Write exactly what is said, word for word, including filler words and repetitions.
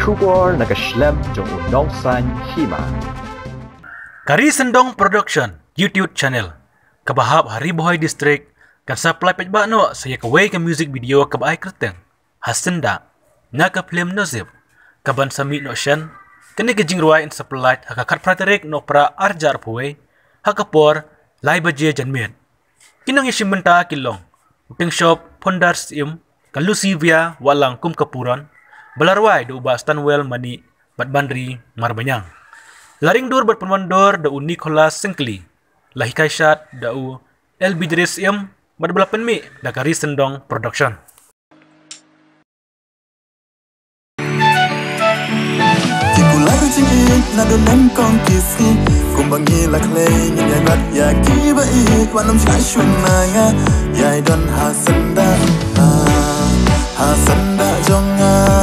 Khubor na ka shlem jong u Nongsaiñ Hima. Ka Ri Syndong Production YouTube channel kaba hap ha Ri Bhoi District kan sa pynlait paidbah noh sa ïa kawei ka music video kaba ai kyrteng Ha Syndah na ka phlim Nasib kaban sa mih noh shen. Kane ka jingrwai yn sa pynlait ha ka khatphra tarik Nohprah arhajar arphew wei ha ka por lai baje janmiet. Ki nongïashim bynta ki long u Tyngshop Phundar Syiem, ka Lucivia Wahlang kum ka Puron, ba la rwai da u Bah Stanwell Manih bad Banri Marbaniang. La ring dur bad pynwandur da u Nicholas Syngkli, la hikai shad da u L B Dres Syiem bad ba la pynmih da ka Ri Syndong Production. Ki kular jingïeit na don nyngkong ki sngi, kumba ngi la khlei ngin ïai bat ïa kiba ïeit, wat nym shah shun na nga, ïai don ha syndah, ha, ha syndah jong nga.